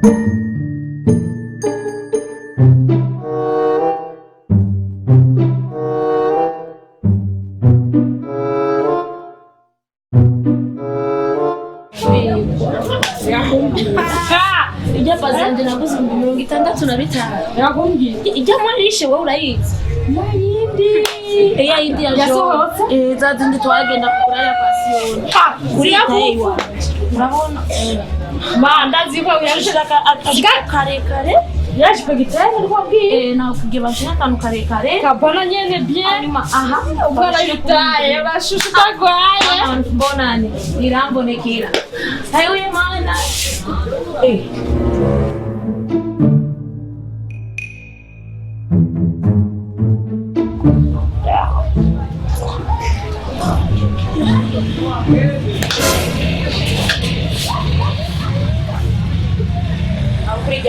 Ijya bazanje naguze 65,000. Yakumbwiye. Ijya muri wowe urayizi. Yayindi. Ya yindi ya Yasohotse? Eh, za zindi twagenda kugura ya pasiyoni. Kuri taye iwanje. Urabona? Ma ndazi ko Yashira akajipo karekare. yaje gitera rwabwiye. Eh, nakugiye bashira akantu karekare. Kabona nyene bien. Hanyuma aha Ubwo arayitaye bashushu utagwaye. Mbonane irambonekera. Ayo mana. Eh.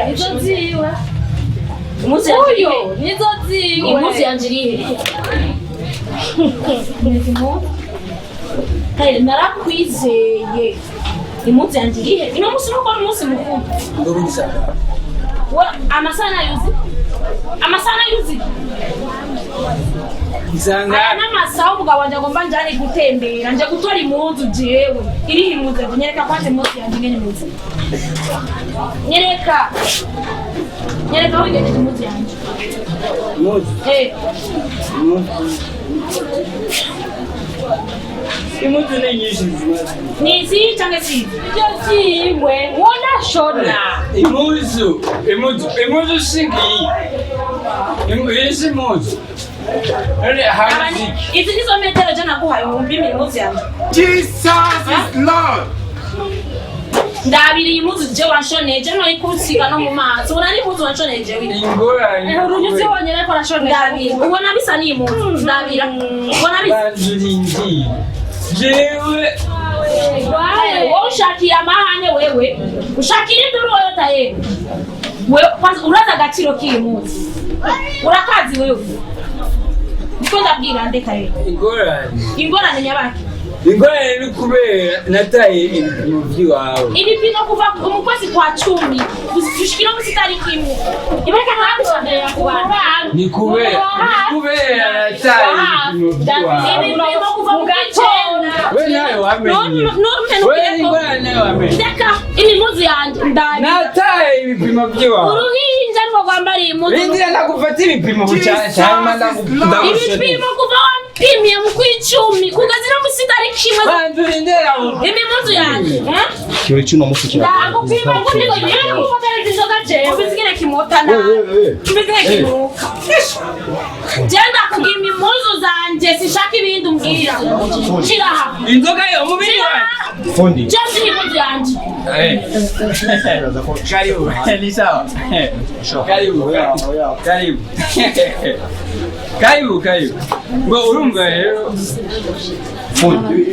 Nizo ziwe. Impuzu yanje irihe? Uyo nizo ziwe. Impuzu yanje irihe? Kare narakwizeye. Impuzu yanje irihe? Ino musi nuko ari umunsi mukuru. Wa amasaha nayuzi? Amasaha nayuzi? Aya n'amasaha umugabo wanje agomba njane gutembera, nje gutora impuzu jewe. Irihe impuzu yanje? Nyereka kwanza impuzu yanje ingene imeze. Nyereka. Nyereka aho igejeje impuzu yanje. Eh. Impuzu ni nyinshi zimaze. Ni izi canke si izi? Nizo ziwe. Wona shona. Impuzu, impuzu, impuzu si ngiyi. Iyi si impuzu. None hari iki? Izi nizo metero je naguhaye wumva impuzu yanje. Jesus is Lord. Ndabiriye impuzu je wanshoneye je noyikusiga no mu maso. Ubona ni impuzu wanshoneye jewe. Ingorane. Urunyuzi wonyene ariko arashona. Ndabira. Ubona bisa n'iyi mpuzu. Ndabira. Ubona bisa. Banza urindire. Jewe Wowe ushakiye amahane wewe. Ushakira induru wewe taye. Wewe kwanza uraza agaciro k'iyi mpuzu. Urakazi wewe. Niko ndabwira ndeka rero. Ingorane. Ingorane nyabaki. Ingorane ni kubera nataye ibipimo by'iwawe. Ibipimo kuva mu kwezi kwa 10 gushikira mu itariki imwe. Ibareka ntabishoneye ku bantu. Ni kubera ni kubera nataye ibipimo by'iwawe. Ibipimo kuva mu kw'icyenda. We nawe wamenye. We ingorane nawe wamenye. Ndeka impuzu yanjye ndabira. Nataye ibipimo by'iwawe. Uruhinja rwo rwambara iyi mpuzu. Rindira ndagufata ibipimo cyane ndagushonera. Ibipimo kuva wampimye mu kw'icumi kugeza no musi itariki imwe. Banza urindire aho. Impuzu yanjye. Ikirori cy'uno munsi Ndagupima ngo niko ngiye kufotoreza inzoga jewe. Ubizigire kimota nawe. Ubizigire kimuka. Jewe ndakubwira impuzu zanje sinshaka ibindi umbwira. Shira aha. Inzoga yo umubiri wanjye. Fundi. Jewe nzi impuzu yanje. Karibu. Ni sawa. Karibu. Karibu. Karibu, karibu. Ngo urumva rero. Fundi.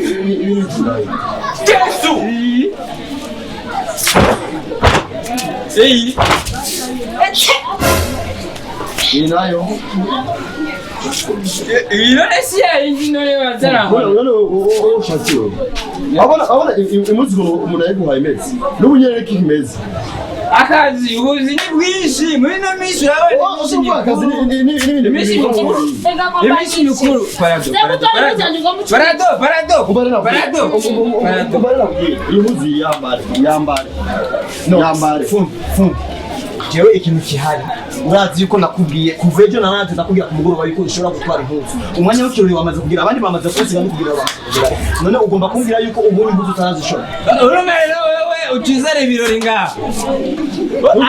Yesu. Iyi. Iyi nayo. Iyi none si yayindi none bazana. None ushatse wewe. Abona abona impuzu umuntu ayiguhaye imeze. N'ubu nyene ariko imeze. Akazi ubuzi ni bwinshi muri ino minsi urabona Uzi uvuga akazi n'ibindi Iminsi mikuru. Iminsi mikuru. Parado, parado, parado, parado, parado, parado. Iyi mpuzu yambare, yambare. Yambare. Fundi. Jewe ikintu kihari urazi yuko nakubwiye kuva ejo naraje ndakubwira ku mugoroba yuko ushobora gutwara impuzu umwanya w'ikirori wamaze kugira abandi bamaze kusiga no kugira bamaze kugira none ugomba kumbwira yuko ubu impuzu utarazishobora. Urumva rero wewe utuzana ibirori ngaha.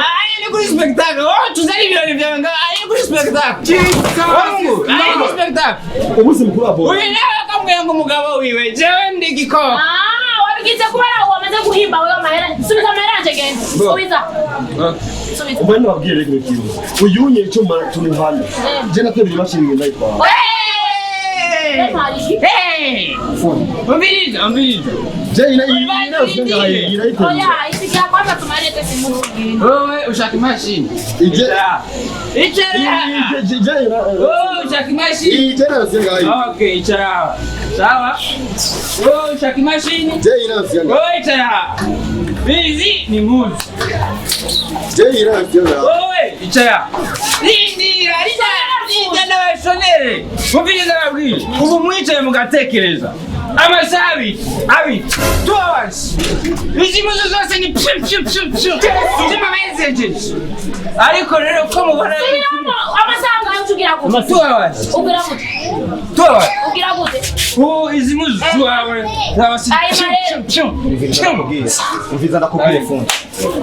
Ayi ni kuri spectacle. Wowe utuzana ibirori byawe ngaha. Ayi ni kuri spectacle. Wangu, ayi ni spectacle. Umunsi mukuru wa Bora. Uyu nawe akamubwira ngo umugabo wiwe jewe ndi igikoko. Ah, wabigize kubera wamaze guhimba wewe amahera. Subiza amahera yanje genda. Subiza. Subiza. Umva nababwiye rero kino kintu. Uyunye icyo tumuhana. Je nakwemera imashini ngenda yitwara. Hey! Umviriza, umviriza. Je ina ina ina ina Oya, isikia kwanza tumalete simu nyingine. Wewe ushaka imashini. Ije Icara. ije ije ina Wewe ushaka imashini. ije na Okay, icara. Sawa? Wewe ushaka imashini. Je ina Wewe icara. Izi ni impuzu. Je iravyo ra. Wowe icara. Rindira, rindira, n'abashonere. Mumvire ndababwira. Ubu mwicaye mugatekereza. Amasaha abiri, abiri, 2 hours. Izi mpuzu zose ni pyu pyu pyu pyu. Zima mezejeje. Ariko rero ko mubona Amasaha angahe ugira gute? 2 hours, Ugira gute? 2 hours. Ugira gute? Ubu izi mpuzu 2 hours zaba si Ayo pyu mahera. pyu pyu pyu. Umviza ndakubwiye, fundi,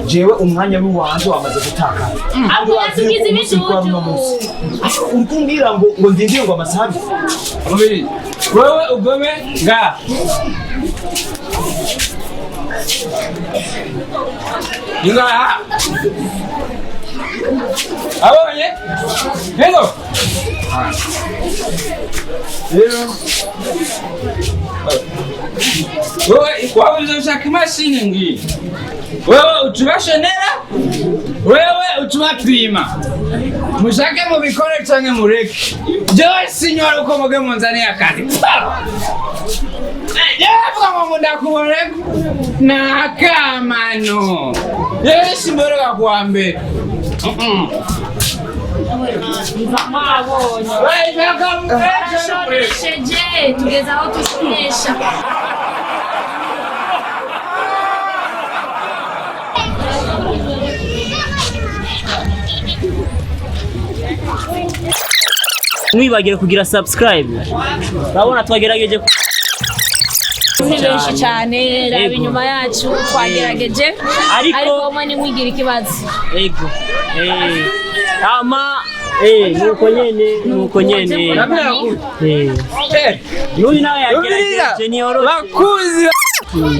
jewe umwanya w'iwanje wamaze gutakara. Abwira tugize ibijuju. Uri kumbwira ngo ndindire ngo amasaha abiri? Mubiri. Wewe ugome nga. Ngaha. Abonye? Ngo. Rero. Wewe wabuze ushaka imashini ngiyi. Wewe utubashonera, wewe utubapima. Mushake mubikore canke mureke. Jewe sinyora uko muge munzaniye akazi. Jewe avuga ngo ndakuboneko nakamano. Jewe simboroka kuwa mbere. Mwabonye. Barashonesheje, tugeze aho tushonesha. Mwibagire kugira subscribe, urabona twagerageje. Ni benshi cyane, raba Yego. inyuma yacu twagerageje. Ariko mwe nimwigira ikibazo. Ego, ama nuko nyene. N'uyu nawe yagerageje, ntiyoroshe. Bakuzi,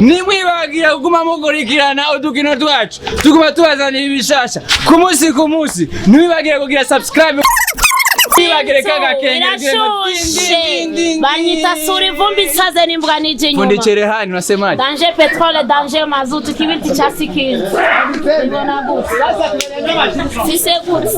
nimwibagira kuguma mukurikirana udukino twacu, tuguma tubazanira ibishasha ku munsi ku munsi. Ntiwibagire kugira subscribe, ntiwibagire kagakengeri. Birashushe, banyita sura ivumbi isaze n'imbwa nije inyuma. Fundi cherehani, unasemaje? Danger pétrole, danger mazutu, kibiti cha sikini. Mbona gute? Sise gute?